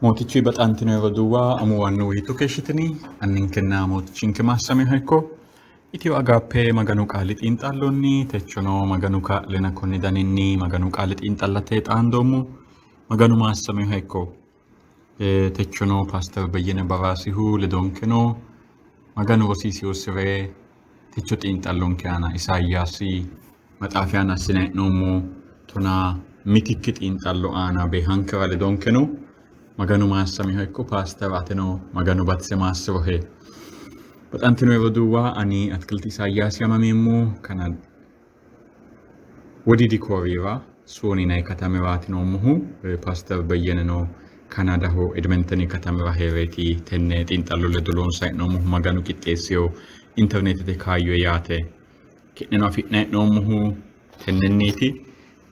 Mootichu baxantino roduuwa amuwu annuwu hiitto keeshshitini? Anninkenna Mootichinke maassamiha ikko. Itiyo Agaappe Maganu qaali xiinxallonni techono Maganu kaa'lena konni daninni Maganu qaali xiinxallate xaandoommo. Maganu maassamiha ikko. Techono Paaster Beyyene Baraasihu ledonke no. Maganu rosiisiyosire techo xiinxallonke aana Isayaasi maxaafi aana assine hee'noommo tonaa mitikki xiinxallo aana beehankera ledonke no. Maganu maassamiha ikko. Paaster, ateno Maganu batise maassirohe. Baxantino roduuwa, ani Atikilti Isayaasi amameemmo kana Wodiidi Kooriyira Suuni yinanni katamiraati noommohu. Paaster Beyyeneno Kanaadaho Edmenteni katamira hee'reeti tenne xiinxallo ledo loonsanni hee'noommohu Maganu qixxeessino interneetete kaayyo yaate. Ki'neno afi'nanni hee'noommohu tennenniiti.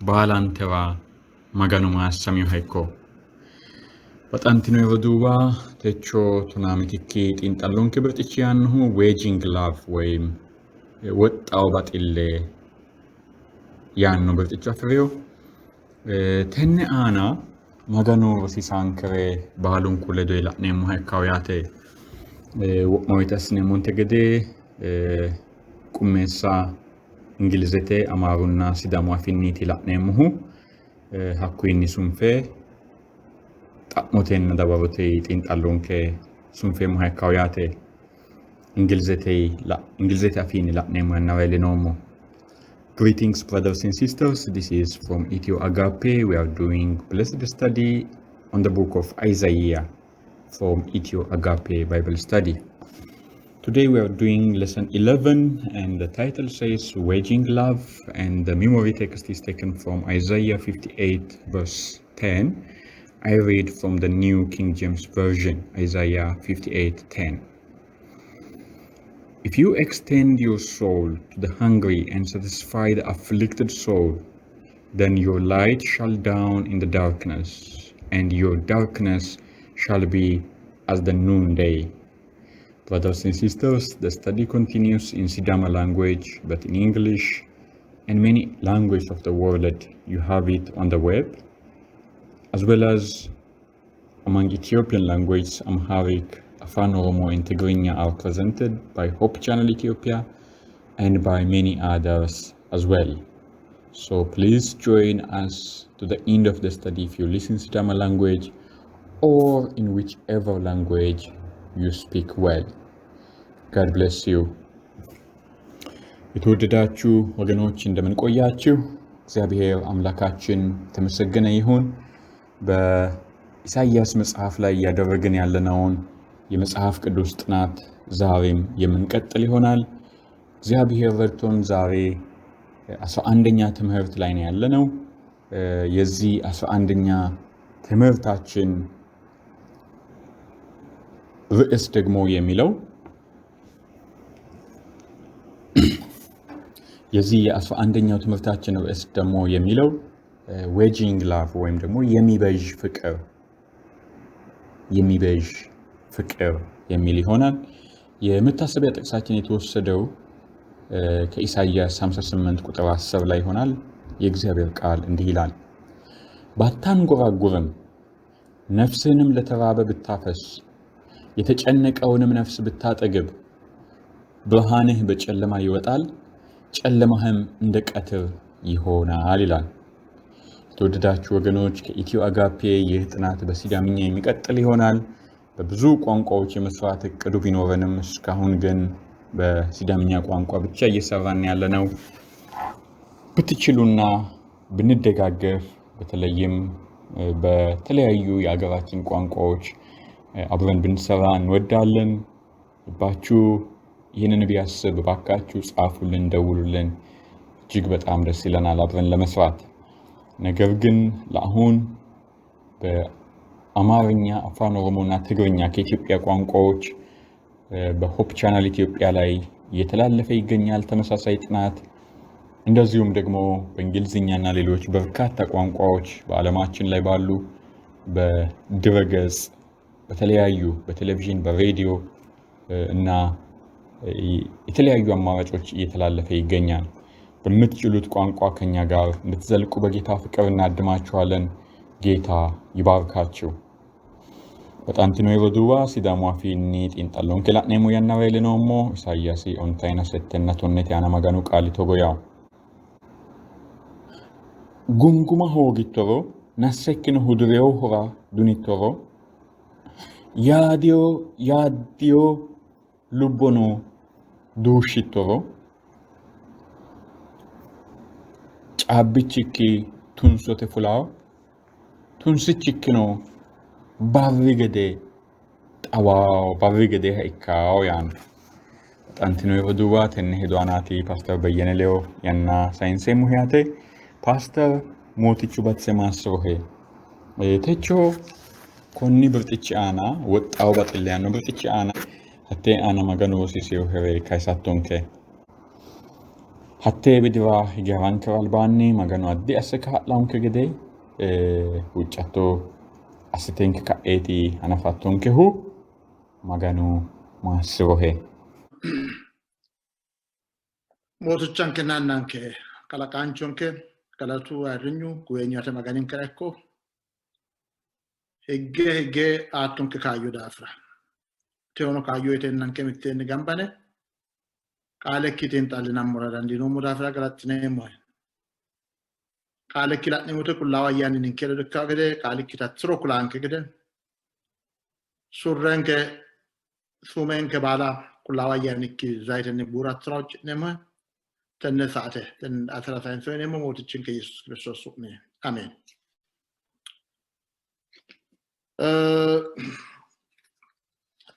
Baalantera Maganu maassaminoha ikko. Baxantino roduuwa, techo tonaa mitikki xiinxallonke birxichi yaannohu Waging Love woyim woxxawo baxille yaanno birxicho afi'rino. Tenne aana Maganu rosiisaankere baalunku ledo la'neemmoha ikkawo yaate. Wo'ma woyite assineemmonte gede qummeessa Ingilizete, Amaarunna Sidaamu afiinniiti la'neemmohu. Hakkuyinni sunfe xa'motenna dawarote xiinxallonke sunfeemmoha ikkawo yaate. Ingilizete afiinni la'neemmo yannara iillinoommo. Greetings, brothers and sisters. This is from Ethio Agape. We are doing blessed study on the book of Isaiah from Ethio Agape Bible Study. Today we are doing lesson 11, and the title says Waging Love, and the memory text is taken from Isaiah 58 verse 10. I read from the New King James Version, Isaiah 58:10. If you extend your soul to the hungry and satisfy the afflicted soul, then your light shall dawn in the darkness, and your darkness shall be as the noonday. Brothers and sisters, the study continues in Sidama language, but in English and many languages of the world, you have it on the web, as well as among Ethiopian languages, Amharic, Afan Oromo, and Tigrinya are presented by Hope Channel Ethiopia and by many others as well. So please join us to the end of the study if you listen Sidama language or in whichever language you speak well. God bless you. የተወደዳችሁ ወገኖች፣ እንደምን ቆያችሁ? እግዚአብሔር አምላካችን የተመሰገነ ይሁን። በኢሳይያስ መጽሐፍ ላይ እያደረግን ያለነውን የመጽሐፍ ቅዱስ ጥናት ዛሬም የምንቀጥል ይሆናል። እግዚአብሔር ረድቶን ዛሬ 11ኛ ትምህርት ላይ ነው ያለነው። የዚህ 11ኛ ትምህርታችን ርዕስ ደግሞ የሚለው የዚህ የ11ኛው ትምህርታችን ርዕስ ደግሞ የሚለው Waging Love ወይም ደግሞ የሚበዥ ፍቅር፣ የሚበዥ ፍቅር የሚል ይሆናል። የመታሰቢያ ጥቅሳችን የተወሰደው ከኢሳይያስ 58 ቁጥር 10 ላይ ይሆናል። የእግዚአብሔር ቃል እንዲህ ይላል፣ ባታንጎራጉርም ነፍስህንም ለተራበ ብታፈስ የተጨነቀውንም ነፍስ ብታጠግብ ብርሃንህ በጨለማ ይወጣል፣ ጨለማህም እንደ ቀትር ይሆናል ይላል። የተወደዳችሁ ወገኖች፣ ከኢትዮ አጋፔ ይህ ጥናት በሲዳምኛ የሚቀጥል ይሆናል። በብዙ ቋንቋዎች የመስራት እቅዱ ቢኖረንም እስካሁን ግን በሲዳምኛ ቋንቋ ብቻ እየሰራን ያለነው። ብትችሉና ብንደጋገፍ በተለይም በተለያዩ የሀገራችን ቋንቋዎች አብረን ብንሰራ እንወዳለን። ልባችሁ ይህንን ቢያስብ እባካችሁ ጻፉልን፣ ደውሉልን። እጅግ በጣም ደስ ይለናል አብረን ለመስራት። ነገር ግን ለአሁን በአማርኛ፣ አፋን ኦሮሞና ትግርኛ ከኢትዮጵያ ቋንቋዎች በ Hope Channel ኢትዮጵያ ላይ እየተላለፈ ይገኛል ተመሳሳይ ጥናት። እንደዚሁም ደግሞ በእንግሊዝኛና ሌሎች በርካታ ቋንቋዎች በዓለማችን ላይ ባሉ በድረገጽ፣ በተለያዩ በቴሌቪዥን፣ በሬዲዮ እና የተለያዩ አማራጮች እየተላለፈ ይገኛል። በምትችሉት ቋንቋ ከኛ ጋር እንድትዘልቁ በጌታ ፍቅር እናድማችኋለን። ጌታ ይባርካችሁ። Baxantino roduuwa, Sidaamu afiinni xiinxallonke la'neemmo yannara iillinoommo. Isayaasi ontayina settenna tonnete aana Maganu qaali togo yawo. Gunguma hoogittoro, nassekkino hudireyohura dunittoro, yaadiyo yaaddiyo lubbono duushshittoro, caabbichikki tunsote fulawo, tunsichikkino barri gede xawawo, barri gedeeha ikkawo yaanno. Baxantino roduuwa, tenne hedo aanaati Paaster Beyyene ledo yanna sayinseemmo yaate. Paaster, Mootichu batise maassirohe. Techo konni birxichi aana woxxawo baxille yaanno birxichi aana hattee aana Maganu rosiiseyohere kayisattonke. Hattee widira hige harankera albaanni Maganu addi asse kaa'lannonke gede huuccatto assitenke ka'eeti hanafattonkehu. Maganu maassirohe. Mootichanke annanke kalaqaanchonke galatu ayirrinyu guweenyate Maganinkera ikko, higge higge aattonke kaayyo daafira tewono kaayyo yitennanke mitteenni gambane qaalekki xiinxallinammora dandiinoommo daafira galaxxineemmohe. Qaalekki la'neemmote Qullaawu Ayyaani ninke ledo ikkanno gede, qaalikki tattiro kulaanke gede, surrenke suumenke baala Qullaawu Ayyaanikki zayitenni buurattira huucci'neemmohe. Tenne saate tenne atera sayinse uyineemmo Mootichinke Yesuus Kiristoos su'minni. Ameen.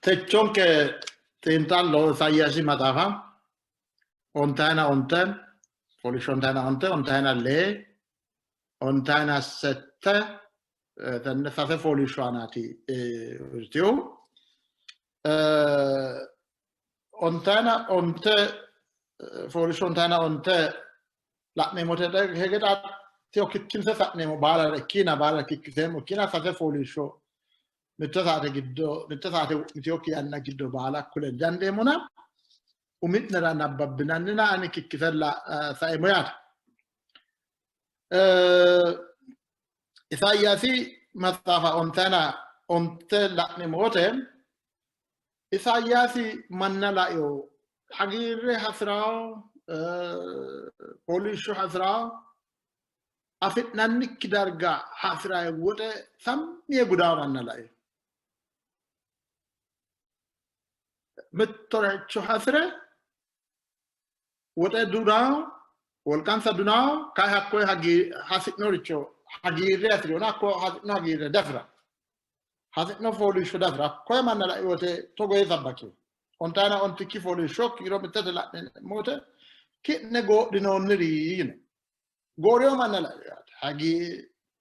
Techonke xiinxallo Isayaasi maxaafa ontayina onte fooliishsho ontayina onte ontayina lee ontayina sette tenne sase fooliishsho aanaati urtihu. Ontayina onte fooliishsho ontayina onte la'neemmote hegeda tiyo kikkinse sa'neemmo baalare ikkina baalare kikkiseemmo ikkina sase fooliishsho mitte saate giddo mitte saate wo'mitiyokki yanna giddo baala kule dandeemmona umi'nera nabbabbinannina ani kikkisella saeemmo yaate. Isayaasi maxaafa ontayina onte la'neemmo wote Isayaasi manna laeo hagiirre hasi'rawo, fooliishsho hasi'rawo, afi'nannikki darga hasi'raye woxe sammi yee gudawo manna laeo. Mittoricho hasi're woxe dunawo, wolqansa dunawo, kayi hakkoye hasi'noricho hagiirre hasi'rino, hakko hasi'no hagiirre dafira, hasi'no fooliishsho dafira, hakkoye manna lai wote togo yee sabbakino. Ontayina ontikki fooliishsho kiiro mittete la'neemmo wote ki'ne goodhinoonniri yino. Gooriyo manna lai yaate,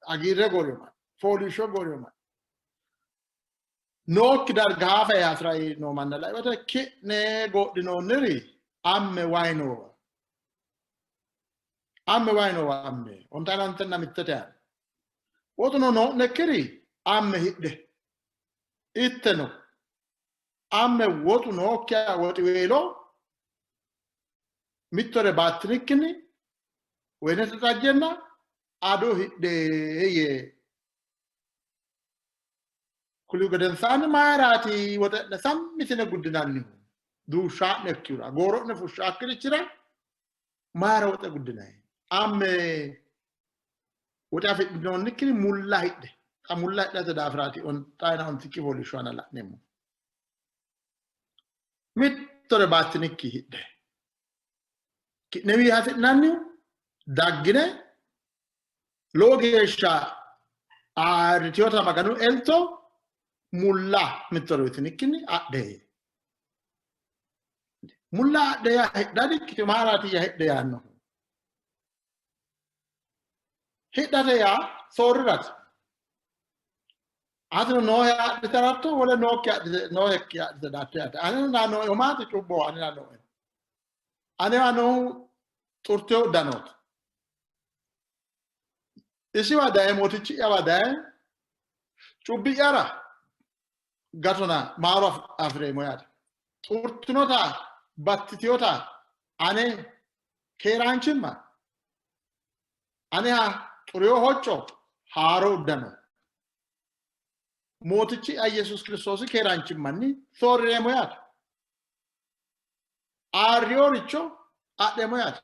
hagiirre gooriyo manna, fooliishsho gooriyo manna. Nookki darga haafa hasi'ra noo manna lai wote ki'ne goodhinoonniri amme wayi noowa. Amme wayi noowa amme. Ontayina ontenna mittete yaate. Woxuno noo'nekkiri amme hidhe. Itte no. Amme woxu nookkiha woxiweelo mittore baattinikkinni woyinete xajjenna ado hidhe yee kulihu gedensaanni mayiraati woxe'ne sammi yitine guddinannihu? Duushshaa'nekkihura gooro'ne fushshaakkirichira mayira woxe guddinanni? Amme woxe afidhinoonnikkiri mulla hidhe. Xa mulla hidhate daafiraati ontayina ontikki fooliishsho aana la'neemmo. Mittore baattinikki hidhe. Ki'newii hasi'nannihu daggine lowo geeshsha ayirritinota Maganu elto mulla mittore uyitinikkinni adhe. Mulla adhe yaa hidha dikkitino, mayiraatiyya hidhe yaannohu? Hidhate yaa soorrirate. Atino noohe adhite haratto, wole nookki adhite noohekki adhite daatto yaate. Anina nooehu maati? Cubboho anina nooehu. Anewa noohu xurteyo uddanooti. Isiwa daye mootichi'yawa daye cubbi'yara gatona maaro afi'reemmo yaate. Xurtinota battitinota ane keeraanchimma aneha xuriyo hocco haaro uddano. Mootichi Yesuus Kiristoosi keeraanchimmanni soorrireemmo yaate. Aarriyooricho adheemmo yaate.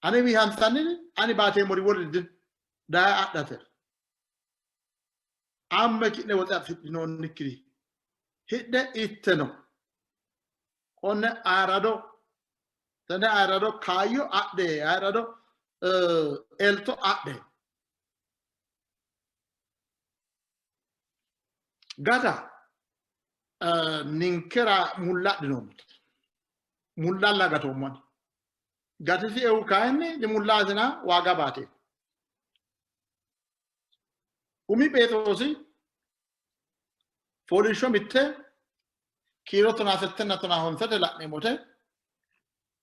Anewi hansanni ani baateemmori woliri dino. Daye adhate. Amme ki'ne woxe afidhinoonnikkiri hidhe itte no. Konne ayirrado tenne ayirrado kaayyo adhe ayirrado elto adhe. Gata ninkera mulla adhinoommote. Mullalla gatoommo ani. Gatisiehu kayinni dimullaatina waaga baate. Umi Pheexiroosi fooliishsho 1 kiiro 18 15 la'neemmote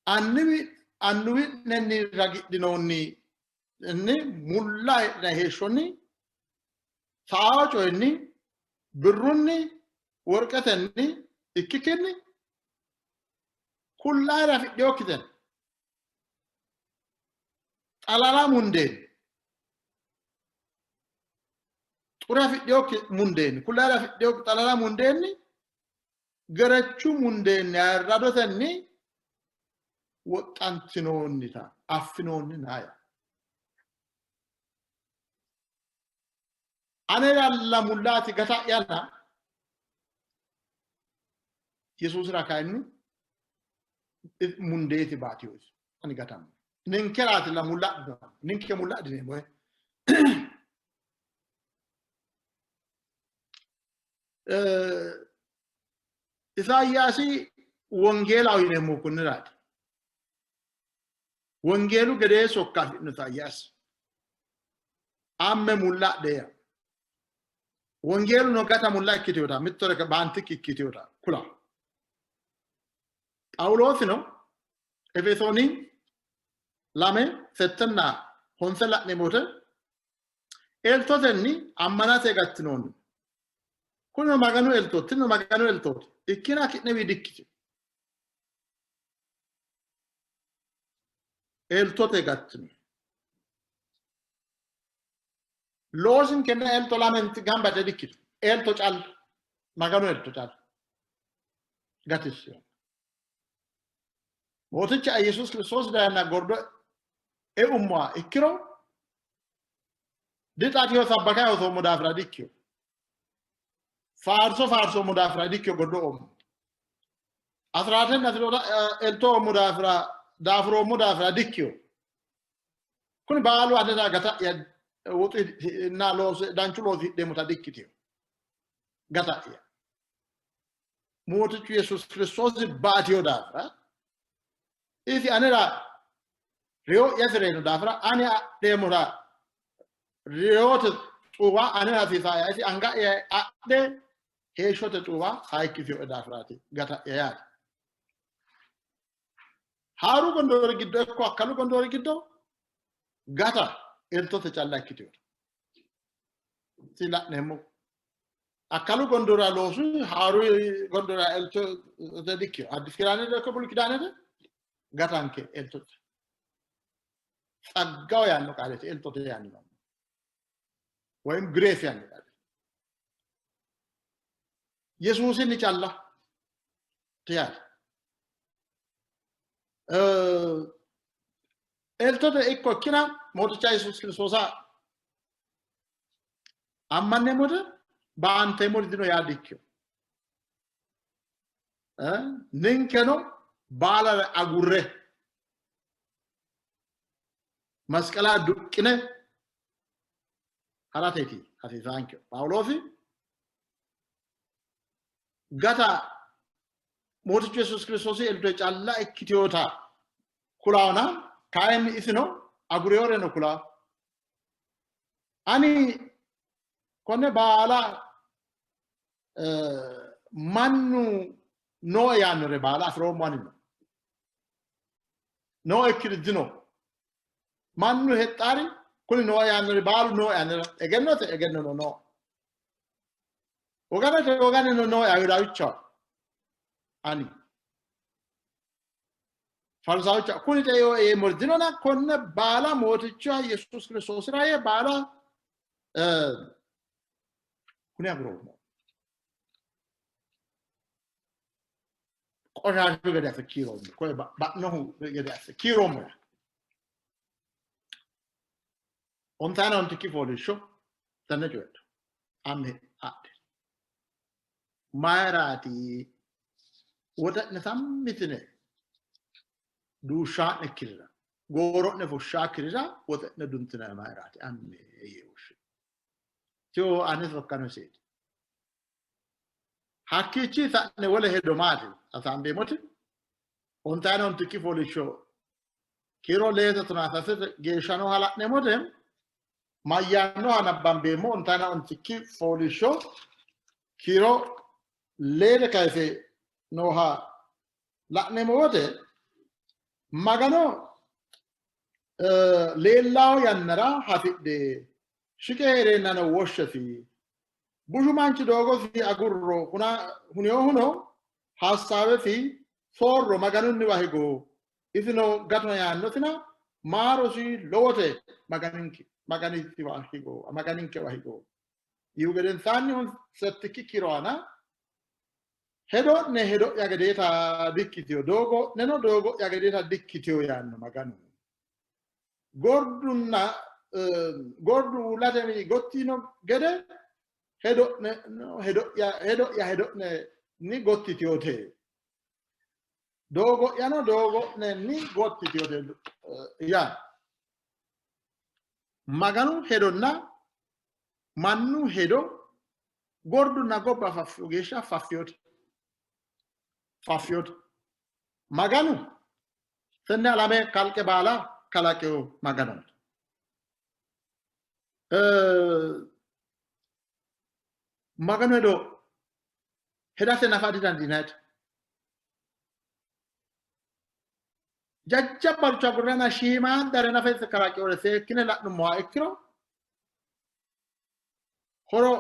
annuwi annuwi'nenni ragidhinoonni inni mulla heedhina heeshshonni saa coyinni birrunni worqetenni ikkikkinni kullaayira afidhinokkiten xalala mundeen xure afidhinokki mundeenni kullaayira afidhinokki xalala mundeenni gerechu mundeenni ayirradotenni woxxantinoonnita affinoonni naaya. Anera mullaati gata'yanna Yesuusira kayinni mundeeti baatiyo ani gatanno. Ninkeraati la mulla ninke mulla adhineemmo. Isayaasi wongeelaho yineemmohu kunniraati. Wongeelu gedee sokka afi'no Isayaasi. Amme mulla adhe yaa. Wongeeluno gata mulla ikkitinota mittore baantikki ikkitinota kula. Phaawuloosino Efesooni 2 8 9 la'neemmo wote eltotenni ammanate gattinoonni. Kunino Maganu eltooti, tinino Maganu eltooti. Ikkina ki'newi dikkitino. Eltote gattino. Loosinkenna elto lamenti gamba yite dikkitino. Elto calla, Maganu elto calla gatissino. Mooticha Yesuus Kiristoos dayanna gordo eummoha ikkiro dixaatiyo sabbakay hosoommo daafira dikkino. Faarso faarsoommo daafira dikkino gordo oommo. Asiraatenna siroota elto oommo daafira daafuroommo daafira dikkino. Kuni baalu anera gata'ya woxu looso danchu loosi hidheemmota dikkitino. Gata'ya. Mootichu Yesuus Kiristoosi baatiyo daafira isi anera reyo'yasi reyino daafira ani adheemmota reyote xuuwa anera hasiisaaya isi anga'ya adhe heeshshote xuuwa hayikkisiyoe daafiraati gata'ya yaate. Haaru gondoori giddo ikko akkalu gondoori giddo gata eltote calla ikkitino. Si la'neemmo akkalu gondoora loosu haaru gondoora eltote dikkino. Addis Kidaanete ikko Bulu Kidaanete gatanke eltote. Tsaggaw yaanno qaaleeti eltote yaanno. Woyim grace yaanno qaaleeti. Yesuusinni calla yaate. Eltote ikko ikkina Mooticha Yesuus Kiristoosa ammanneemmote baanteemmori dino yaa dikkino. Ninkeno baalare agurre masqala duqqine harateeti hasiisaanke. Phaawuloosi gata Mootichu Yesuus Kiristoosi elto calla ikkitinota kulaona kayinni isino agureyoreno kula. Ani konne baala mannu nooe yaannore baala afi'roommo anino. Nooekkiri dino. Mannu hexxaari kuni nooe yaannori baalu nooe anera egennote egennono noo. Woganete woganeno nooe Ayihudaawichaho ani. Farisaawicha kuni xeoo yeemmori dinona konne baala Mooticha Yesuus Kiristoosira yee baala Hune aguroommo. Qoshaashu gede asse kiiroommo. Koye ba'nohu gede asse kiiroommo. Ontaana ontikki fooliishsho tenne coyidhu. Amme adhe. Mayiraati woxe'ne sammitine duushshaa'nekkirira gooro'ne fushshaakkirira woxe'ne duntinanni mayiraati? Amme yee woshshi. Tiyo ane sokkanoseeti. Hakkiichi sa'ne wole hedo maati hasaambeemmoti? Ontaane ontikki fooliishsho kiiro leete tonaa sasete geeshsha nooha la'neemmote mayyaannoha nabbambeemmo. Ontaane ontikki fooliishsho kiiro leete kayise nooha la'neemmo wote Magano leellawo yannara hasidhe shiqe hee'reennano woshshesi. Bushu manchi doogosi agurro, huninohuno hassaawesi soorro Maganunniwa higo, isino gatona yaannosina maarosi lowote Maganinke Maganisiwa higo, Maganinkewa higo. Yihu gedensaanni settikki kiiro aana hedo'ne hedo'ya gedeeta dikkitino, doogo'neno doogo'ya gedeeta dikkitino yaanno Maganu. Gordunna gordu uullate gottino gede hedo'ne hedo'ya hedo'ya hedo'nenni gottitinote. Doogo'yano doogo'nenni gottitinote yaanno. Maganu hedonna mannu hedo gordunna gobba faffiyo geeshsha faffiyote. Faffiyote. Maganu tenne alame kalqe baala kalaqino Maganooti. Maganu hedo hedate nafa didandiinayite. Jajjabbaricho agurranna shiimaaddare nafa isi kalaqinore seekkine la'nummoha ikkiro horo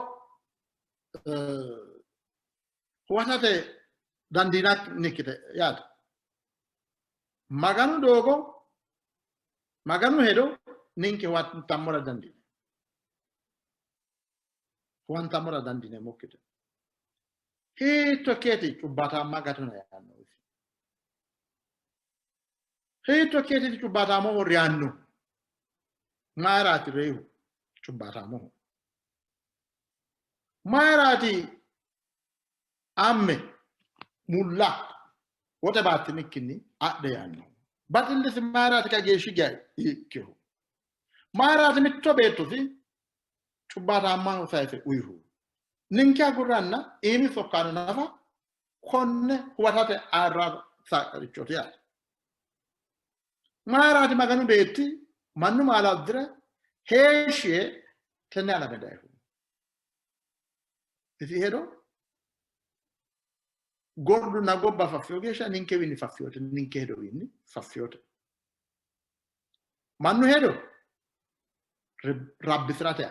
huwatate dandiinannikkite yaate. Maganu doogo, Maganu hedo ninke huwantammora dandiine huwantammora dandiineemmokkite. Hiitto ikkeeti cubbaataamma gatona yaanno isi? Hiitto ikkeeti cubbaataamoho reyanno? Mayiraati reyihu cubbaataamoho? Mayiraati amme mulla woxe baattinikkinni adhe yaanno? Baxillisi mayiraati kageeshshi geya ikkihu? Mayiraati mitto beettosi cubbaataammaho sayise uyihu? Ninke agurranna iimi sokkaano nafa konne huwatate ayirrarichooti yaate. Mayiraati Maganu beetti mannu maala uddire heeshshi yee tenne alame dayihu? Isi hedo gordunna gobba faffiyo geeshsha ninkewiinni faffiyote, ninke hedowiinni faffiyote. Mannu hedo rabbisi'rate,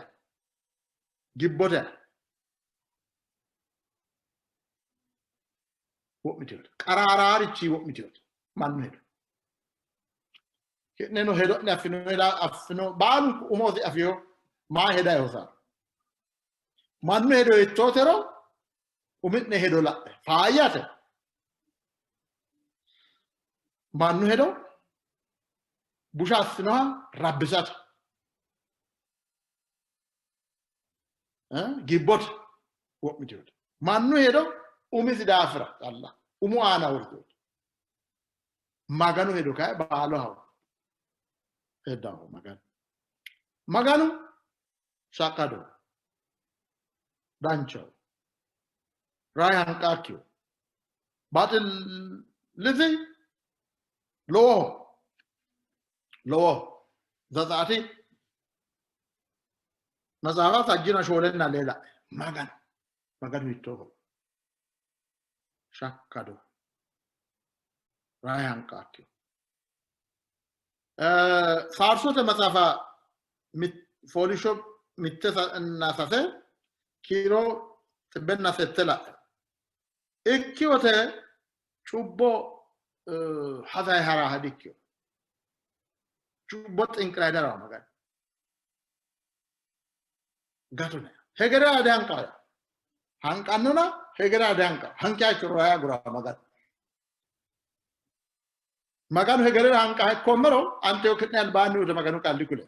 gibbote wo'mitinote, qaraaraarichi wo'mitinote mannu hedo. Ki'neno hedo'ne affino affino baalunku umosi afino maa hedayi hosaro. Mannu hedo hiittootero umi'ne hedo la'e faayyate. Mannu hedo busha assinoha rabbisate. Gibbote wo'mitinote. Mannu hedo umisi daafira calla umu aana wortinote. Maganu hedo kayi baaloho hedaho Maganu. Maganu shaqqado, danchaho, rayi hanqaakkiho, baxillisi lowoho, lowoho. Zatsaati maxaafa sajjina shoolenna lee la'e Maganu, Maganu hiittooho? Shaqqado, rayi hanqaakkiho. Faarsote maxaafa fooliishsho mitte na sase kiiro xibbenna sette la'e. Ikkiwote cubbo hasayi hara dikkiyo. Cubbo xinqiray darawa Maganu. Gatona. Hegerera dihanqaaya. Hanqannona hegerera dihanqa. Hanqiha ikkiro reya agura Maganu. Maganu hegerera hanqa ikkoommero anteyo ki'ne albaanni uurre Maganu qaali kule.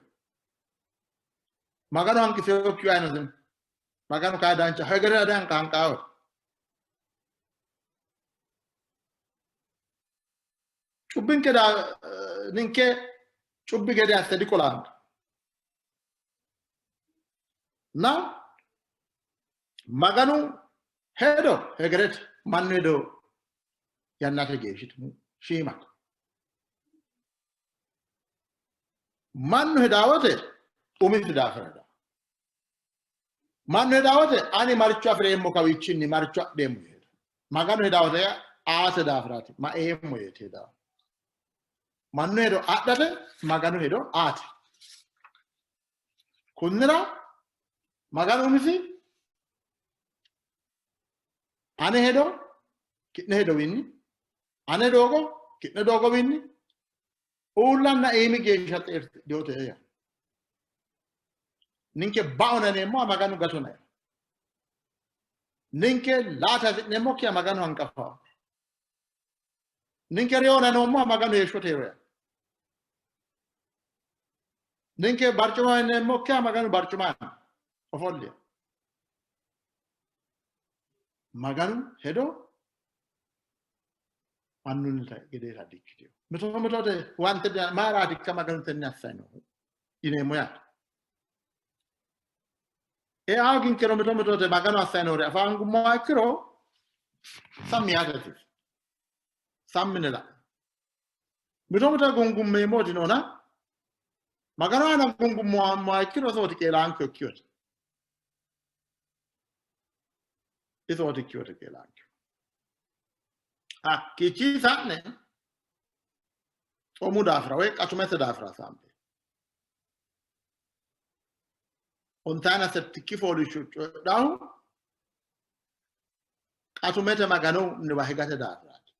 Maganu hanqiseokkihu ayino dino. Maganu kayi dancha hegerera dihanqa hanqaawe. Cubbinke ninke cubbi gede asse diqolanno. Na Maganu hedo hegerete mannu hedo yannate geeshshite shiimate. Mannu hedaa wote umisi daafira hedaa. Mannu hedaa wote ani maricho afi'reemmo kawiichinni maricho adheemmo yee hedaa. Maganu hedaa wote aate daafiraati ma eemmo yeeti hedaa. Mannu hedo adhate Maganu hedo aate. Kunnira Maganu umisi ane hedo ki'ne hedowiinni, ane doogo ki'ne doogowiinni, uullanna iimi geeshsha xeertidhinote yaa. Ninke baona yineemmoha Maganu gatona yaa. Ninke laata hasi'neemmokkiha Maganu hanqafawo. Ninke reyona noommoha Maganu heeshshote hee'ro yaa. Ninke barcuma yineemmokkiha Maganu barcuma ofolli. Maganu hedo mannunnita gedeeta dikkitino. Mito mitote huwante mayiraati ikka Maganu tenne assanni noohu yineemmo yaate. Ea ginkero mito mitote Maganu assanni noore afa hangummoha ikkiro sammi yaate hasiissanno. Sammine la'no. Mito mito gungummeemmoti noona Maganu aana gungummoha ikkiro isooti qeelaancho ikkiyote. Isooti ikkiyote qeelaancho. Hakkiichi sa'ne xoomu daafira woy qatumete daafira saambe. Ontaana settikki fooliishsho coyidhahu qatumete Maganu niwa higate daafiraati.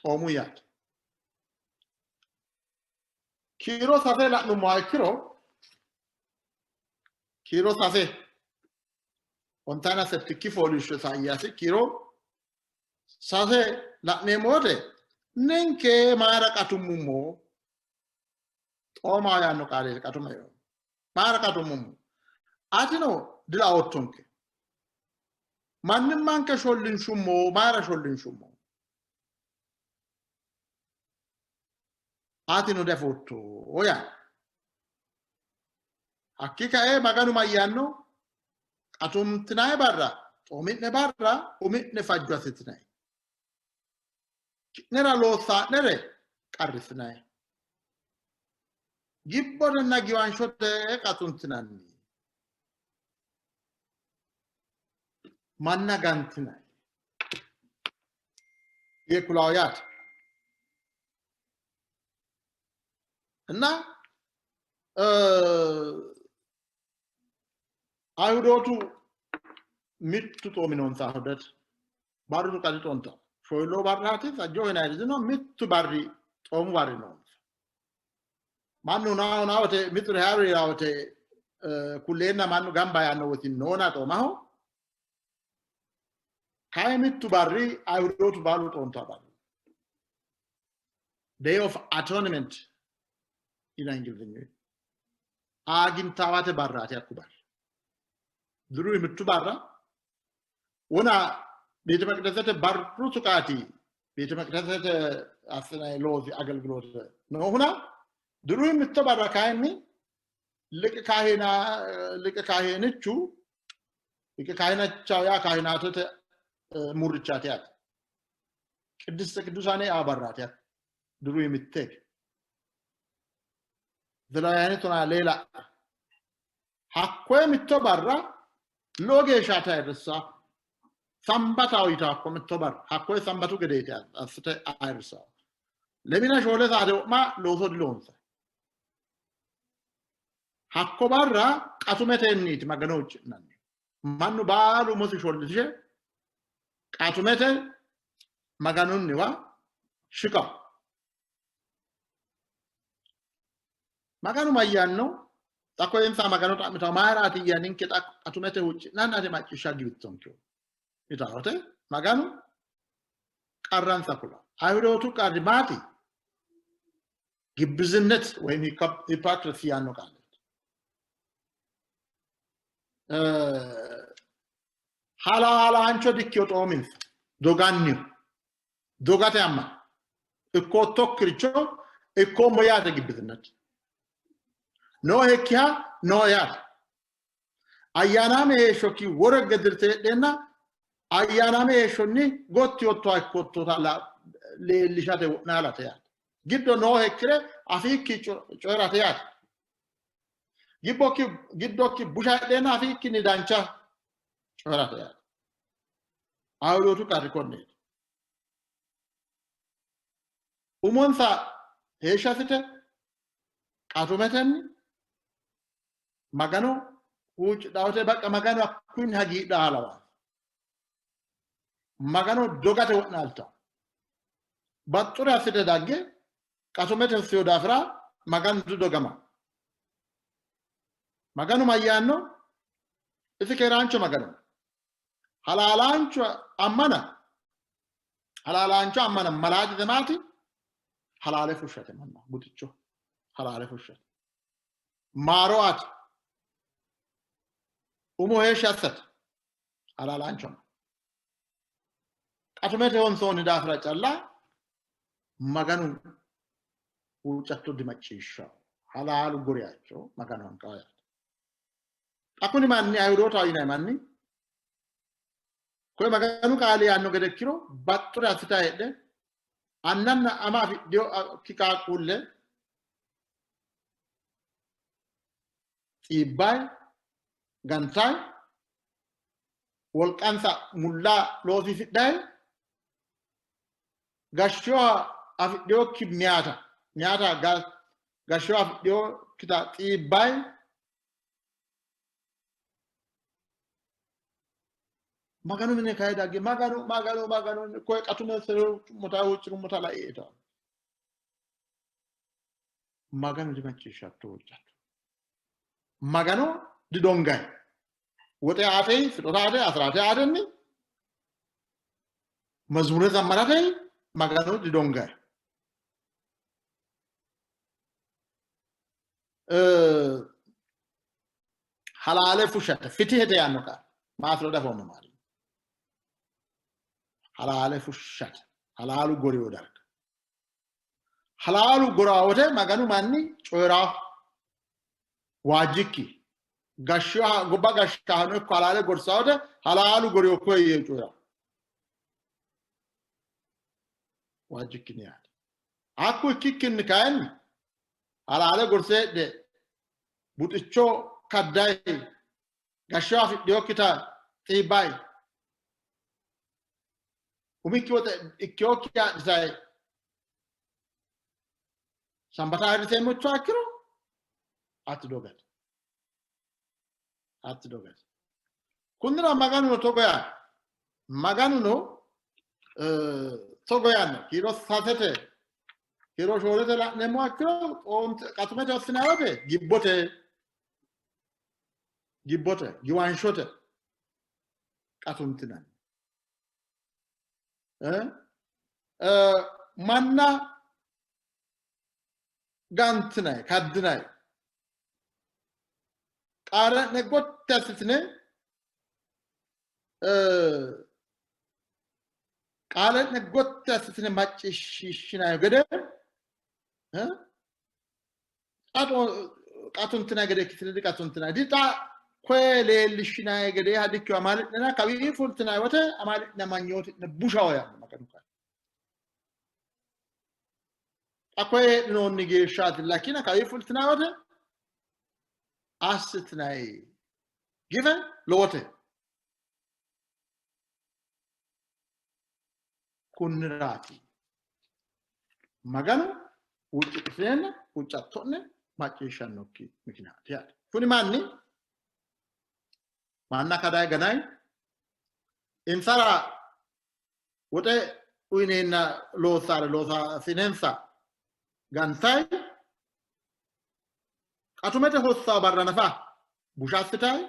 Xoomu yaate. Kiiro sase la'nummoha ikkiro kiiro sase ontaana settikki fooliishsho Isayaasi kiiro sase la'neemmo wote ninke mayira qatummummo xoomaho yaanno qaaleeti qatuma yoo mayira qatummummo atino dilaoottonke mannimmanke shollinshummo mayira shollinshummo atino diafootto yaanno. Hakki kae Maganu mayyaanno? Qatumtinayi barra, xoomi'ne barra umi'ne fajjo assitinayi. Ki'nera loossaa'nere qarrisinayi. Gibbotenna giwanshote qatuntinanni. Manna gantinayi. Yee kulawo yaate. እና Ayihudootu mittu xoomi noonsa Ayihudete barru tuqa dixoonta shoyilloo barraati sajjoo yinanniri dino mittu barri xoomu barri noonsa mannu hunaa wote mittu reyaaro yaa wote kulleenna mannu gamba yaanno woti noona xoomaho kayi mittu barri Ayihudootu baalu xoonta barri Day of Atonement yinanni Ingilizinyu aagintaawate barraati hakku barri. Diru mittu barra wona ቤተ መቅደሰተ barru tuqaati ቤተ መቅደሰተ assinanni loosi agelgiloote noohuna diru mitto barra kayinni liqi kaahina liqi kaahinichu liqi kaahinachaho yaa kaahinaatote murrichaati yaate. Qiddiste Qiddusaane yaa barraati yaate. Diru mitte. Zelayaani tonaa leela hakkoye mitto barra lowo geeshsha ayirrissa sambataho yita hakko mitto barra hakkoye sambatu gedeeti assite ayirrissa. Lemina shoole saate wo'ma looso diloonsa. Hakko barra qatumetenniiti Magano huucci'nanni. Mannu baalu umosi shollishe qatumete Maganunniwa shiqawo. Maganu mayyaanno? Xa koye insa Magano xa'mitawo mayiraatiyya ninke xa qatumete huucci'nanni ati macciishsha giwittonkehu? Yitawote Maganu qarransa kula. Ayihudootu qarri maati? Gibbizinnet ወይም hypocrisy yaanno qaaleeti. Halaalaancho dikkiyo xoominsa doganniho dogate ammana ikkoottokkiricho ikkoommo yaate gibbizinnet. Noohekkiha noo yaate. Ayyaanaame heeshshokki woro higge dirte heedheenna ayyaanaame heeshshonni gotti yoottoha ikkoottota leellishate wo'naalate yaate. Giddo noohekkire afiikki coyi'rate yaate. Gibbokki giddokki busha heedheenna afiikkinni dancha coyi'rate yaate. Ayihudootu qarri konneeti. Umonsa heeshshi assite qatumetenni Magano huuccidhawote baqqa Maganu hakkunni hagiidhaa lawanno. Magano dogate wo'naalta. Baxxure assite dagge qatumete hossino daafira Maganu didogama. Maganu mayyaanno? Isi keeraancho Magano. Halaalaancho ammana halaalaancho ammana malaatise maati? Halaale fushshate manna buxicho halaale fushshate. Maaro aate. Umo heeshshi assate. Halaalaancho ammana. Qatumete honsoonni daafira calla Maganu huuccatto dimacciishshanno. Halaalu goriyacho Maganu hanqawo yaate. Xa kuni manni Ayihudootaho yinanni manni koye Maganu qaali yaanno gede ikkiro baxxure assita heedhe annanna ama afidhinokki qaaqquulle xiibbayi gantayi wolqansa mulla loosiisidhayi gashshoha afidhinokki meyata meyata gashshoha afidhinokkita xiibbayi Maganu mine kayi dagge Maganu Maganu Maganu koye qatume huuccummota huuccirummota lae Maganu dimacciishshatto huuccatto. Magano didongayi. Woxe aatey, sixota aatey, asiraate aatenni mazmure zammaratey Magano didongayi. Halaale fushshate fitihete yaanno qaale maatiro dafoommo maali. Halaale fushshate halaalu goriyo darga. Halaalu gorawote Maganu manni coyi'raa waajjikki gashshiha gobba gashshaano ikko halaale gorsawote halaalu goriyo koye yee coyi'raa waajjikkinni yaate. Hakku ikkikkinni kayinni halaale gorseedhe buxicho kaddayi gashsho afidhinokkita xiibbayi umikki woxe ikkinokki adhitayi sambata ayirriseemmocha ikkiro ati dogate. Ati dogate. Kunnira Maganuno togo yaanno. Maganuno togo yaanno. Kiiro sasete kiiro shoolete la'neemmo ikkiro qatumete assinanni wote gibbote gibbote giwanshote qatuntinanni. Manna gantinay kaddinay qaara'ne gotti assitine qaale'ne gotti assitine macciishshinanni gede qatuntinanni gede ikkitine diqatuntinanni dixa koye leellishshinanni gede hadikkiyo amaali'nena kawii fultinanni wote amaali'ne amanyooti'ne bushaho yaanno Maganu qaali. Xa koye heedhinoonni geeshshaati lakkina kawii fultinanni wote assitinanni gife lowote. Kunniraati Maganu huuccidhineenna huuccatto'ne macciishshannokki mikinaati yaate. Kuni manni manna kadayi ganayi insara woxe uyineenna loossare loosaasinensa gantayi qatumete hossaa barra nafa busha assitayi.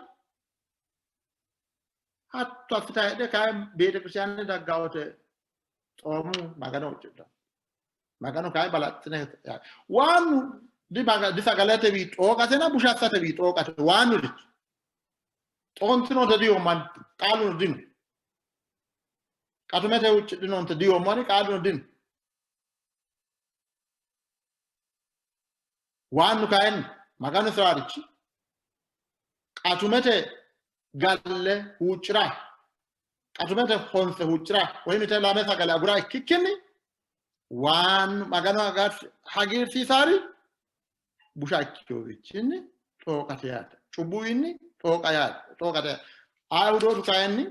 Hatto assita heedhe kayi beetekiristiyaane daggaa wote xoomu Magano huuccidhanno. Maganu kayi balaxxine waannu disagaletewi xooqatena busha assatewi xooqate waannurichi xoontinote diyoommanni qaaluno dino. Qatumete huuccidhinoonte diyoommanni qaaluno dino. Waannu kayinni Maganu Israeelichi qatumete galle huuccira, qatumete honse huuccira woy mite lame sagale agura ikkikkinni waannu Maganu hagiirsiisaari busha ikkitorichinni xooqate yaate. Cubbuwiinni xooqa yaate. Xooqate yaate. Ayihudootu kayinni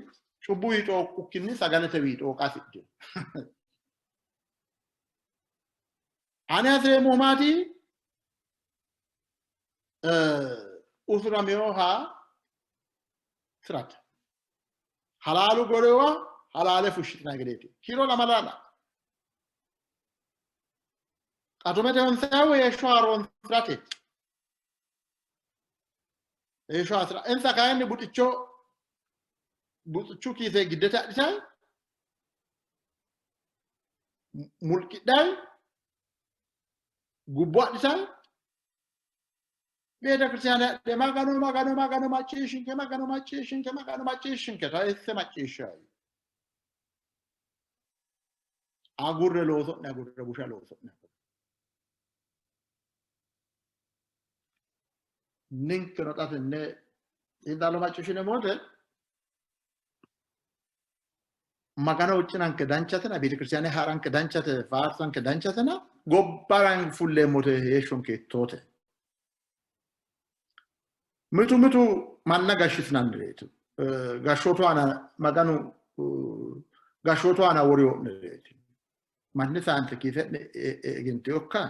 cubbuwii xooqqukkinni sagaletewi xooqa hasidhino. Ani hasi'reemmohu maati? Usuraminoha tirate. Halaalu godowa halaale fushshitinanni gedeeti. Kiiro lamala qatumete honsayihu heeshsho haaroonsi'rateeti. Heeshsho hasi'ra insa kayinni buxicho buxichu kiise giddete adhitayi mulqidhayi gubbo adhitayi beetekiristiyaane hadhe Magano Magano Magano macciishshinke Magano macciishshinke Magano macciishshinke tayisse macciishshayi agurre looso'ne agurre busha looso'ne agurre ninkeno xa tenne xiinxallo macciishshineemmo wote Magano huuccinanke danchatena, beetekiristiyaane ha'ranke danchate, faarsanke danchatena, gobbara fulleemmote heeshshonke hiittoote? Mitu mitu manna gashshitinannireeti. Gashshootu aana Maganu gashshootu aana worio'nereeti. Manni saante kiise'ne egentinokka?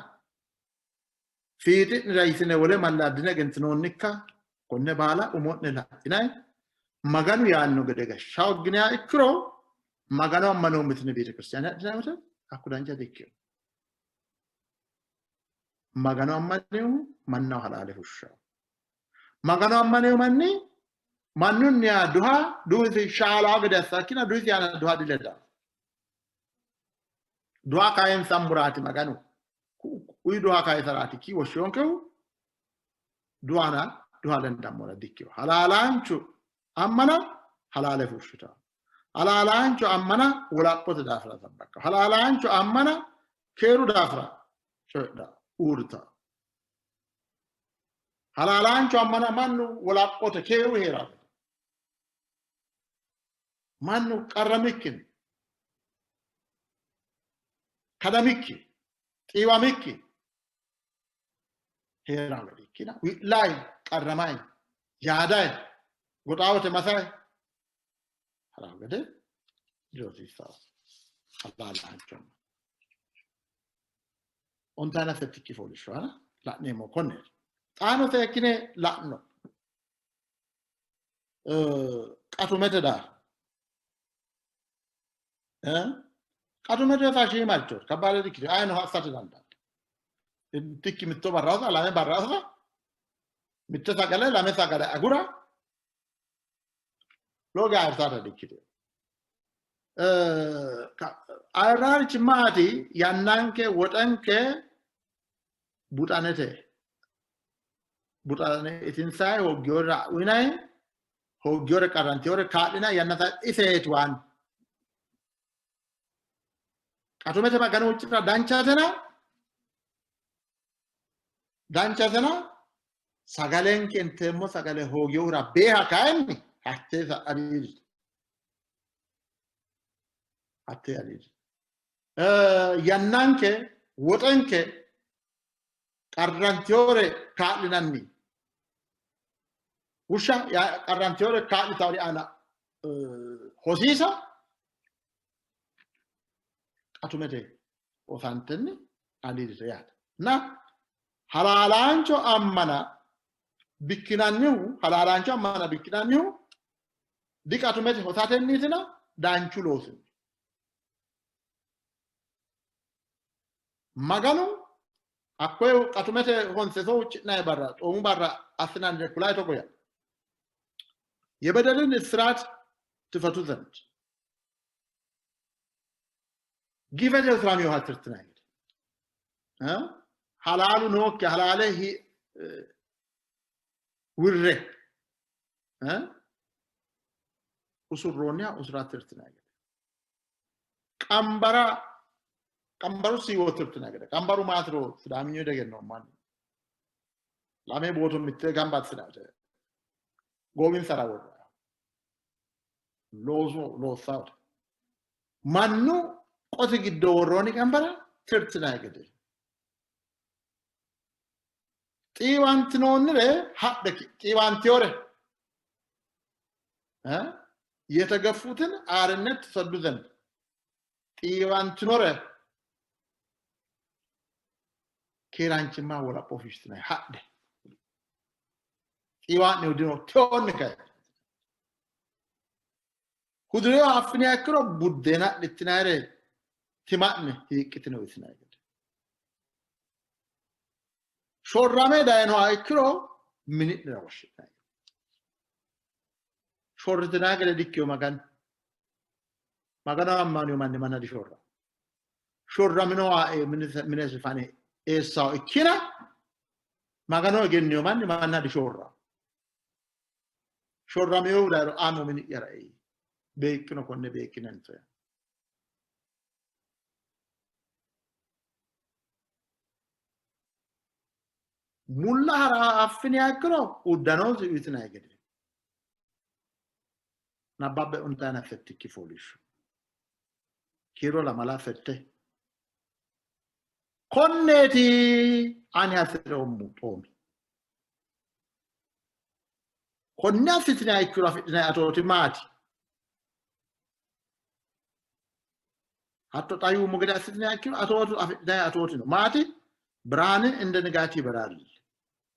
Fiixi'nera yitine wole mallaaddine egentinoonnikka? Konne baala umo'ne la'inanni Maganu yaanno gede gashsha hoogginiha ikkiro Magano ammanoommo yitine beetekiristiyaane adhinanni wote hakku dancha dikkino. Magano ammaninohu mannaho halaale fushshanno. Magano ammanino manni mannunniha duha duhisi shaalaa gede assakkina duhisi aana duha diledanno. Duha kayinsammuraati Maganu. Uyi duha kayisaraati ki woshshiyonkehu duhana duha lendammora dikkino. Halaalaanchu ammana halaale fushshitanno. Halaalaanchu ammana wolaphote daafira sabbakkanno. Halaalaanchu ammana keeru daafira coyidhanno, uurritanno. Halaalaanchu ammana mannu wolaphote keeru hee'ranno. Mannu qarramikkinni, kadamikki, xiiwamikki hee'ranno gede ikkina wi'layi, qarramayi, yaadayi, goxaawote masayi haranno gede dirosiissanno. Halaalaancho ammana. Ontaana settikki fooliishsho aana la'neemmo konneeti. Xaano seekkine la'no. Qatumete daafira. Qatumete hosa shiimarichooti, kabbaade dikkitino, ayino assate dandaanno. Intikki mitto barra hosa, lame barra hosa, mitte sagale, lame sagale agura lowo geya ayirrisata dikkitino. Ayirraarichi maati? Yannanke, woxenke buxanete buxane itinsayi hooggiyorira uyinayi hooggiyore qarrantiyore kaa'linayi yanna iseeti waan qatumete Maganu huuccira danchatena danchatena sagalenke inteemmo sagale hoogiyohura beeha kayinni hattee aliidi hattee aliidi yannanke woxenke qarrantiyore kaa'linanni wushsha qarrantiyore kaa'litawori aana hosiisa qatumete osantenni aliidite yaate. Na halaalaancho ammana bikkinannihu halaalaancho ammana bikkinannihu diqatumete hosatenniitina danchu loosinni. Maganu hakkoye qatumete honse so huucci'nanni barra xoomu barra assinannire kulayi togo yaa የበደልን እስራት ትፈቱ ዘንድ gifete usuraminoha tirtinanni gede halaalu nookki halaale wirre usurroonniha usura tirtinanni gede qambara qambaru siiwo tirtinanni gede qambaru maatiro sidaaminyu egennoommo ani lame booto mitte gamba assinanni goowinsara worranni looso loossaate mannu qoti giddo worroonni qambara tirtinanni gede xiiwantinoonnire hadhe xiiwantiyore የተገፉትን አርነት ትሰዱ ዘንድ xiiwantinore keeraanchimma wolapho fushshitinanni hadhe xiiwa'nehu dino teyoonni kayi hudireyo affiniha ikkiro buddeena adhitinayire tima'ne hiiqqitine uyitinanni gede shorrame dayinoha ikkiro mini'nera woshshitinanni gede shorritinanni gede dikkiyo Maganu. Magano ammanino manni manna dishorra. Shorraminoha minesi fane eessaho ikkina Magano egennino manni manna dishorra. Shorraminohu dayiro amo mini'yara ei. Beeqqino konne beeqqinanni. Mulla hara affiniha ikkiro uddanosi uyitinanni gede. Nabbabbe untayina settikki fooliishsho. Kiiro lamala sette. Konneeti ani hasi'roommo xoomi. Konne assitinanni ikkiro afidhinanni atooti maati? Hatto xa yuummo gede assitinanni ikkiro atootu afidhinanni atooti no. Maati? Birhaanin እንደ ንጋት ይበራል።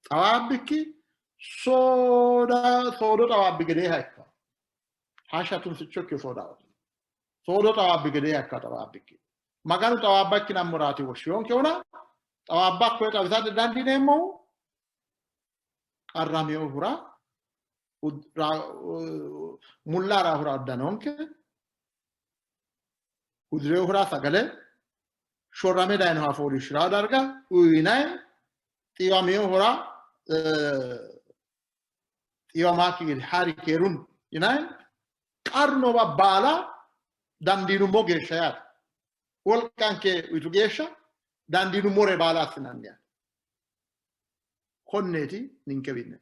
Xawaabbikki sooda soodo xawaabbi gedeeha ikka. Hashsha tunsichokki soodaho. Soodo xawaabbi gedeeha ikka xawaabbikki. Maganu xawaabba ikkinammoraati woshshiyonkehuna xawaabba hakkoye xawisate dandiineemmohu qarraminohura mulla haraahura uddanonke hudireyohura sagale shorrame dayinoha fooliishshirawo darga uyinayi xiiwaminohura xiiwamaakki gede hari keerunni yinayi qarru noowa baala dandiinummo geeshsha yaate. Wolqanke uyitu geeshsha dandiinummore baala assinanni yaate. Konneeti ninkewiinni.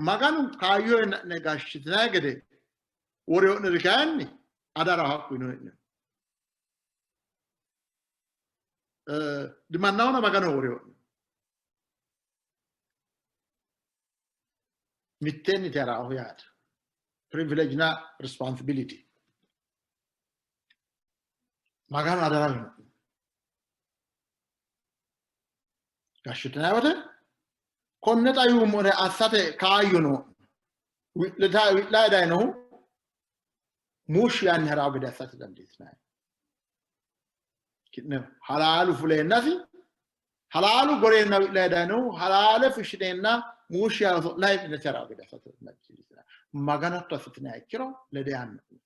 Maganu kaayyo eena'ne gashshitinanni gede worino'neri kayinni adaraho hakku yino'ne. Dimannahono Maganoho worino'ne. Mitteenni teraho yaate. Privilege na responsibility. Maganu adara yino'ne. Gashshitinanni wote konne xa yuummore assate kaayyo noo'ne. Wi'layi dayinohu muushshi yaanni ha'rawo gede assate dandiitinanni. Ki'ne halaalu fuleennasi halaalu goreenna wi'layi dayinohu halaale fushshineenna muushshi yaanni oso'layi wi'late ha'rawo gede assate dandiitinanni. Maganu hatto assitinanniha ikkiro lede yaanno'ne.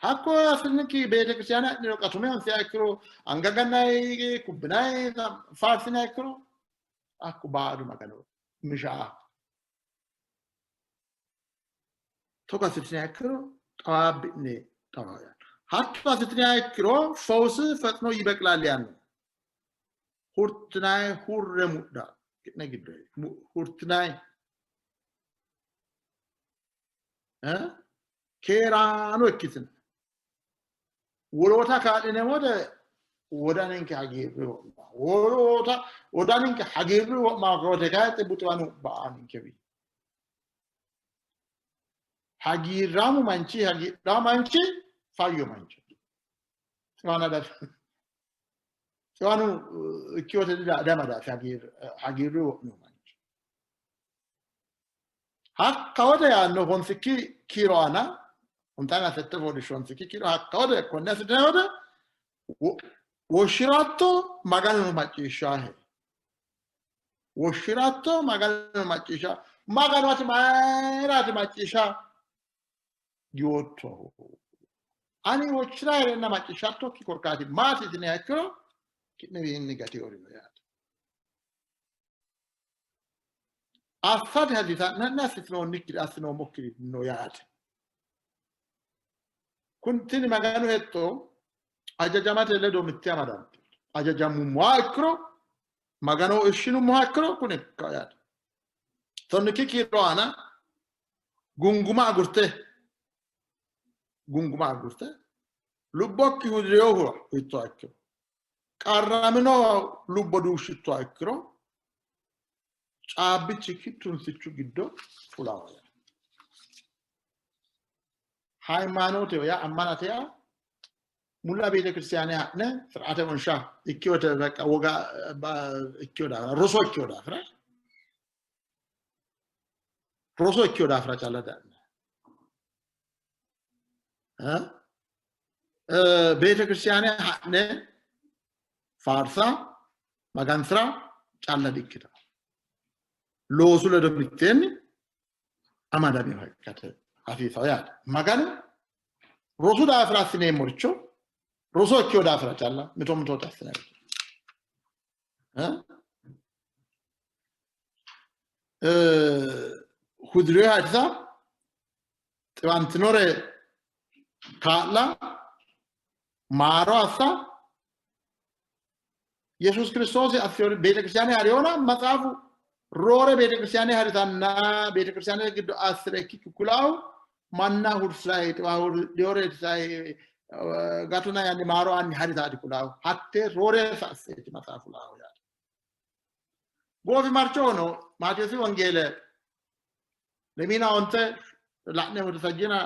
Hakko assinikki beetekiristiyaane ha'niro qatume hansiha ikkiro anga gannayi kubbinayi faarsinayi ikkiro hakku baalu Magano mishaa. Togo assitiniha ikkiro xawaabbi'ne xawawo yaanno. Hatto assitiniha ikkiro fawusi fexno yibeqlaal yaanno. Hurtinayi hurre mudha ki'ne giddo hurtinayi keeraano ikkitine woloota kaa'lineemmo wote wodaninke hagiirru wo'ma woloota wodaninke hagiirru wo'ma wote kayi xibbu xiwanu ba'a ninkewi hagiirraamu manchi hagiidhaa manchi fayyo manchi xiwana xiwanu ikkiwote damadaati hagiirru wo'mino manchi Hakka wote yaanno honsikki kiiro aana hontaana sette fooliishsho honsikki kiiro hakka wote konne assitinanni wote woshshi'ratto Maganuno macciishshaahe. Woshshi'ratto Maganuno macciishsha Maganu ati mayiraati macciishsha Giwoottohu? Ani woshshiraerenna macciishshattokki korkaati maati yitiniha ikkiro ki'newiinni gateori no yaate. Assate hasiisa'nanni assitinoonnikkiri assinoommokkiri no yaate. Kun tini Maganu hexxo hajajamate ledo mitte amadante. Hajajammummoha ikkiro Maganoho ishshinummoha ikkiro kuni ikka yaate. Tonnikki kiiro aana gunguma agurte gunguma agurte lubbokki hudirinohura uyittoha ikkiro qarramino lubbo duushshittoha ikkiro caabbichikki tunsichu giddo fulawo yaa. Haymaanooteho yaa ammanate yaa mulla beetekiristiyaane ha'ne sir'aate wonsha ikkiyote በቃ woga ikkiyo daafira roso ikkiyo daafira roso ikkiyo daafira calla da'ne beetekiristiyaane ha'ne faarsa magansira calla dikkita loosu ledo mitteenni amadaminoha ikkate hasiisawo yaate. Maganu rosu daafira assineemmoricho roso ikkino daafira calla mito mitoota assineemmo. Hudireha itisa, xiwantinore kaa'la, maaro assa Yesuus Kiristoosi assiyori beetekiristiyaane hariyoona matsaafu roore beetekiristiyaane haritanna beetekiristiyaanete giddo assire ikkikki kulaahu manna hursayi xiwa hursayi gatona yaanni maaro aanni haritaati kulaahu hatte roore asseeti matsaafu laahu yaate. Goofimarchohono Maatewoosi wongeele lemiina onte la'neemmote sajjina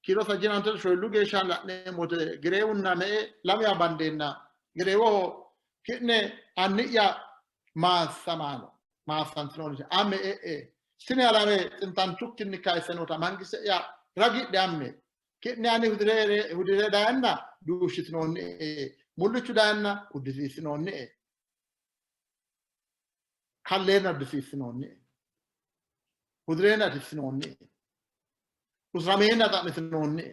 kiiro sajjina onte shoollu geeshsha la'neemmote gereewunna me''e lamewa bandeenna gereewoho ki'ne anni'ya maassamaano maassantinoonnite amme e'e tini alame xintantukkinni kayisse noota mangiste'ya ragidhe amme ki'ne ani hudire dayanna duushshitinoonnie mullichu dayanna uddisiissinoonnie kalleenna uddisiissinoonnie hudireenna itissinoonnie usurameenna xa'mitinoonnie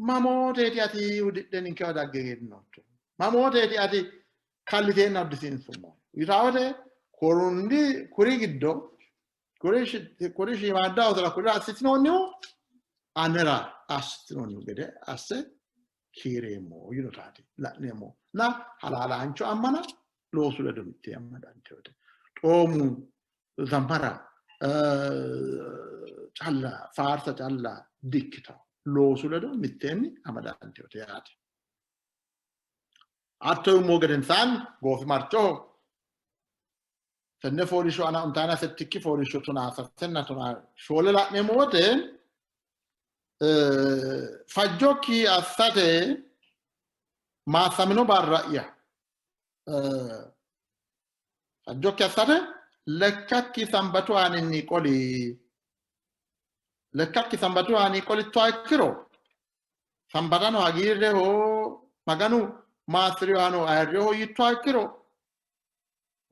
mamooteeti ati hudidhe ninkewa dagge egenninootto? Mamooteeti ati kalliteenna uddisiinsummo? Yitawote korundi kuri giddo kuri shiimaadda oosora kurira assitinoonnihu anera assitinoonnihu gede asse kiireemmo yinotaati la'neemmo. Na halaalaancho ammana loosu ledo mittee amadanteyote. Xoomu zammara calla faarsa calla dikkitawo. Loosu ledo mitteenni amadanteyote yaate. Hatto yummo gedensaanni goofimarchoho tenne fooliishsho aana ontaana settikki fooliishsho tonaa sasenna tonaa shoole la'neemmo wote fajjokki assate maassamino barra'ya fajjokki assate lekkakki sambatu aaninni qoli lekkakki sambatu aaninni qolittoha ikkiro sambatano hagiirreho Maganu maassi'rinohano ayirriho yiittoha ikkiro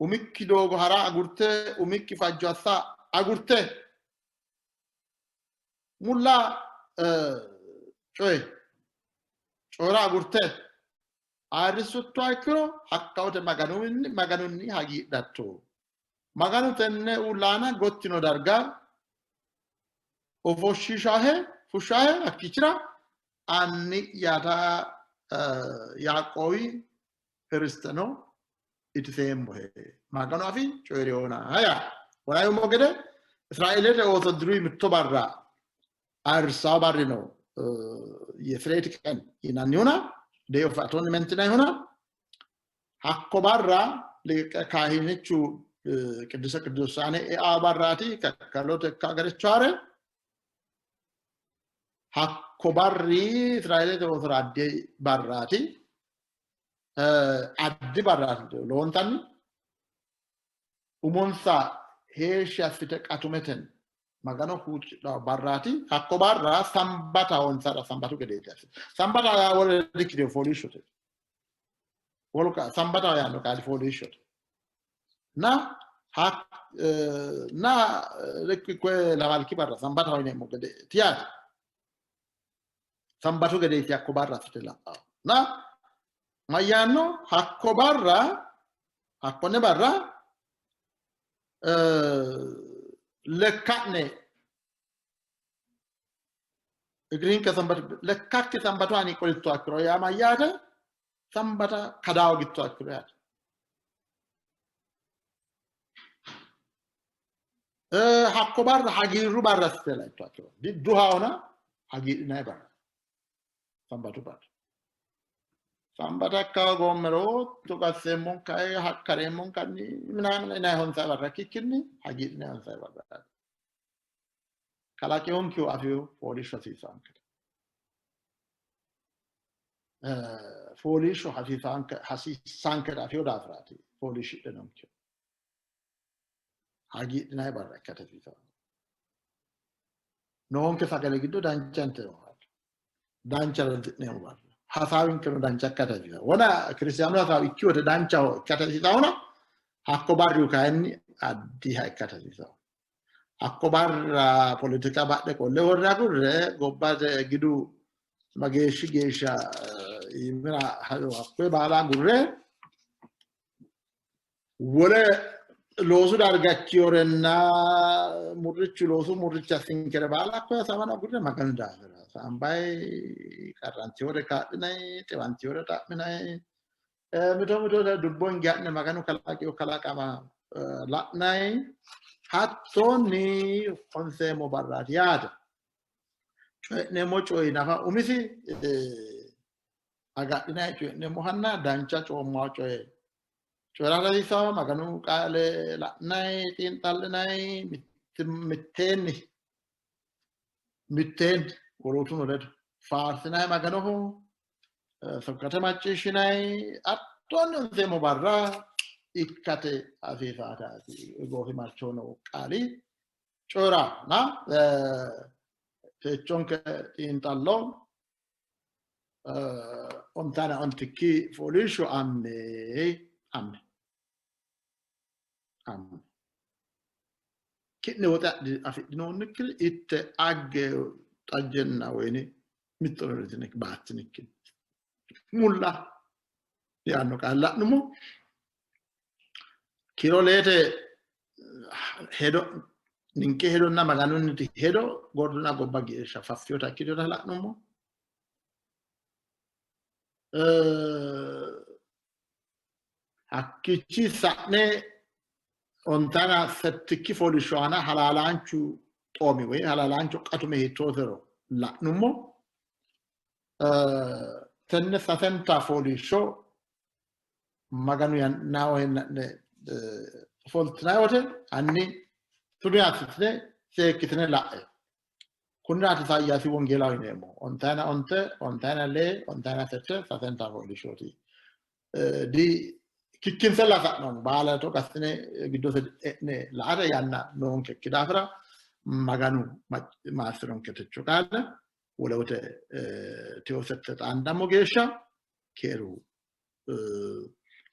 umikki doogo ha'ra agurte umikki fajjo assa agurte mulla coye coyi'ra agurte ayirrissuttoha ikkiro hakkawote Maganunni Maganunni hagiidhatto. Maganu tenne uulla aana gottino darga ofoshshiishahe fushshahe hakkiichira anni'yata Yaaqoowi hiristeno itiseemmohe. Maganu afi coyi'riona yaa. Wona yuummo gede Israeelete ooso diruyi mitto barra ayirrissawo barri no የስርየት ቀን yinannihuna Day of Atonement yinannihuna hakko barra liqe kaahinichu ቅዱሰ ቅዱሳን eaa barraati kakkalote ikka garichaare hakko barri Israeelete oosora addi barraati addi barraati lowontanni umonsa heeshshi assite qatumeten Magano huuccidhanno barraati. Hakko barra sambata honsara sambatu gedeeti assi. Sambata yaa wole dikkitino fooliishshote. Wolu sambata yaanno qaali fooliishshote. Na Na lekki koye lamalki barra sambataho yineemmo gedeeti yaate. Sambatu gedeeti hakko barra assite la'ao. Na mayyaanno hakko barra hakkonne barra lekka'ne እግሪን ከሰንበት ለካክ ሰንበቷን ቆልቶ አክሮ ያ ማያተ ሰንበታ ከዳው ግቶ አክሮ ያተ hakko barra hagiirru barra assite laitto akkiro didduhaona hagiidhinayi barra sambatu barra sambata ikka goommero tuqasseemmon kae hakkareemmon kanni ምናምን inayi honsayi barra ikkikkinni hagiidhinayi honsayi barra kalaqeyonkihu afiyo fooliishsho hasiisaankete. Fooliishsho hasiisaankete afiyo daafiraati fooliishshidhinonkehu. Hagiidhinayi barra ikkate hasiisanno. Noonke sagale giddo dancha inteemmo barra, dancha ransi'neemmo barra, hasaawinkeno dancha ikkate hasiisanno. Wona kiristaanu hasaawi ikki wote danchaho ikkate hasiisahona hakko barrihu kayinni addiha ikkate hasiisaho. Hakko barra politika badhe qolle worre agurre gobbate gidu mageeshshi geeshsha iimira hakkoye baala agurre wole loosu darga ikkiyorenna murrichu loosu murricha assinkere baala hakkoye hasaawano agurre Maganu daafira hasaambayi qarrantiyore kaa'linayi xiwantiyore xa'minayi mito mito dubbo hinge ha'ne Maganu kalaqiyo kalaqama la'nayi hattonni honseemmo barraati yaate. Coyi'neemmo coyi nafa umisi agadhinayi coyi'neemmohanna dancha coommaho coye coyi'ra hasiissanno. Maganu qaale la'nayi xiinxallinayi mitteenni mitteenni wolootuno ledo faarsinayi Maganoho sokkate macciishshinayi hattonni honseemmo barra ikkate hasiisaataati goofimarchoho noo qaali coyi'ranna techonke xiinxallo ontana ontikki fooliishsho amme amme amme ki'ne woxe afidhinoonnikkiri itte agge xajjenna woyini mittono litinikki baattinikki mulla yaanno qaale la'nummo. Kiiro leete hedo ninke hedonna Maganunniti hedo gorduna gobba geeshsha faffiyota ikkitinota la'nummo. Hakkiichi sa'ne ontana settikki fooliishsho aana halaalaanchu xoomi woy halaalaanchu qatume hiittootero la'nummo. Tenne sasenta fooliishsho Maganu yannaawo hee'na'ne ofoltinanni wote hanni tuni assitine seekkitine la'e. Kunniraati Isayaasi wongeelaho yineemmo. Ontayina onte, ontayina lee, ontayina sette, sasenta fooliishshooti. Di kikkinsella sa'noommo. Baala togo assine giddose e'ne la'ate yanna noonkekki daafira Maganu maassi'ronke techo qaale wole wote teosette xaandammo geeshsha keeru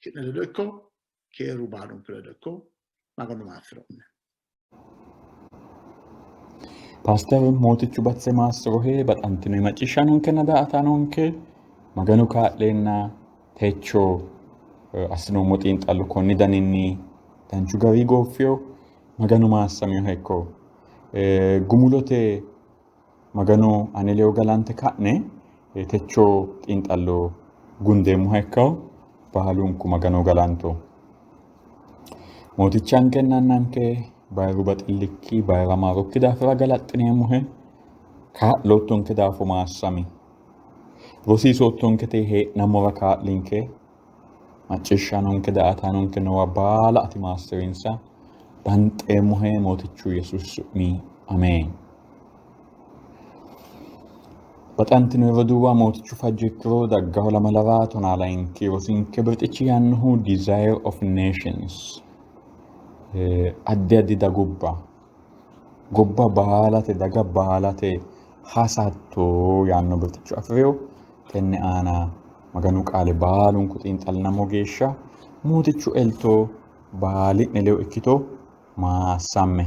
ki'ne ledo ikko, keeru baalunku ledo ikko, Maganu maassi'ro'ne. Paaster Mootichu Batse maassi'rohe. Baxantino macciishshaanonkenna daa''ataanonke Maganu kaa'leenna techo assinoommo xiinxallo konni daninni danchu gari gooffiyo. Maganu maassaminoha ikko. Gumulote Maganu ane ledo galante ka'ne techo xiinxallo gundeemmoha ikkawo. Baalunku Magano galanto. Mootichankenna Annanke bayiru baxillikki bayira maarokki daafira galaxxineemmohe. Kaa'loottonke daafo maassami. Rosiisoottonkete hee'nammora kaa'linke. Macciishshaanonke daa''ataanonke noowa baala ati maassi'rinsa. Banxeemmohe Mootichu Yesuusi su'mi. Ameen. Baxantino roduuwa Mootichu fajjo ikkiro daggaho lamalara tonaa layinki rosinke birxichi yaannohu Desire of Nations addi addi dagubba gobba baalate daga baalate hasatto yaanno birxicho afi'rino. Tenne aana Maganu qaale baalunku xiinxallinammo geeshsha Mootichu elto Baali'ne ledo ikkito maassamme.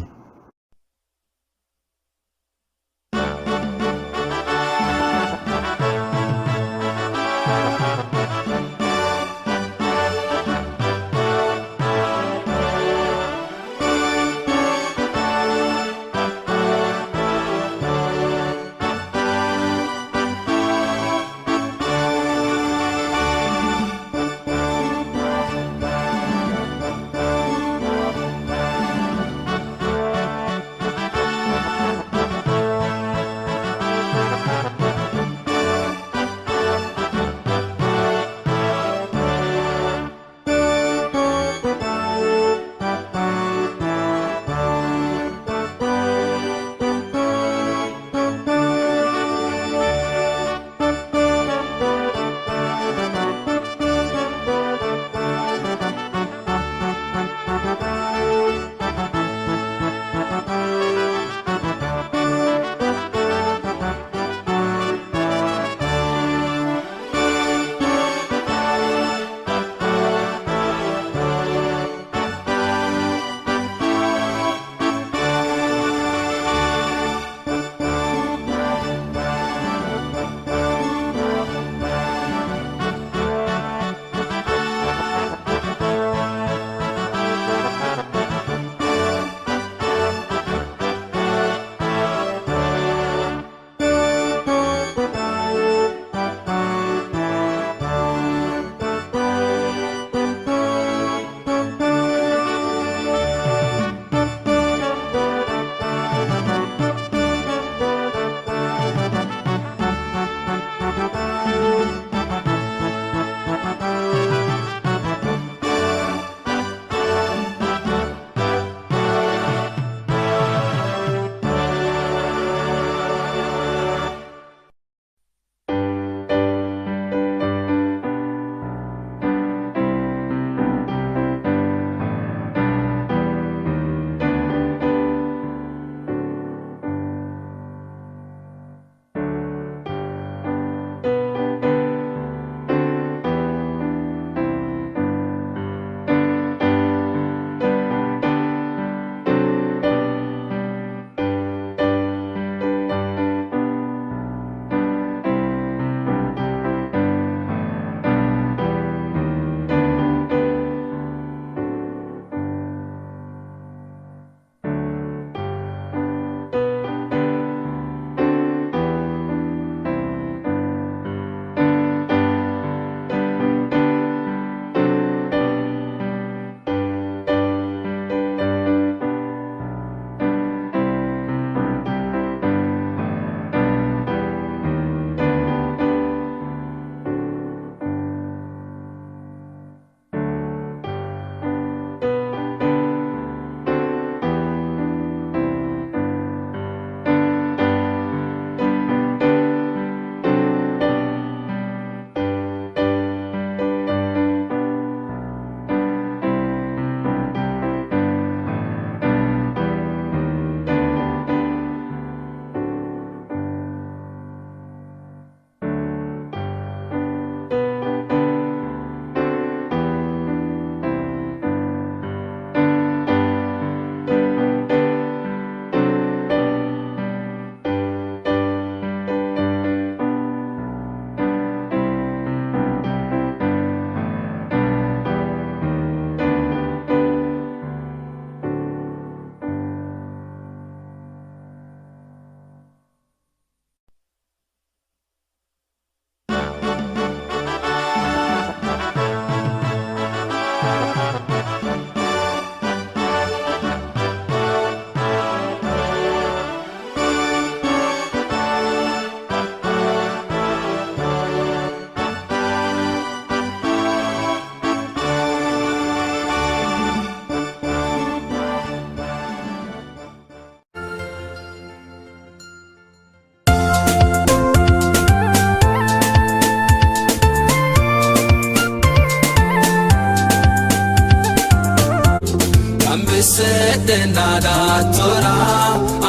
Gambissedde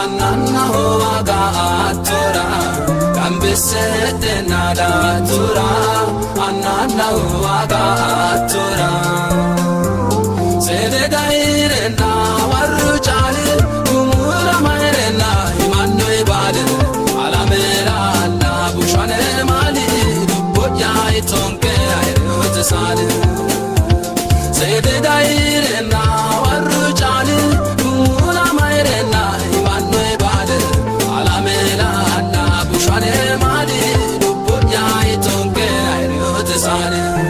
annannaho agaattora. Gambissedde nadaattora, annannaho agaattora. Seede saali Seede dayirenna warru caali Gumula mayirenna himanno baali Alamelanna bushane maali Lubbo'ya itonke ayiryote saali.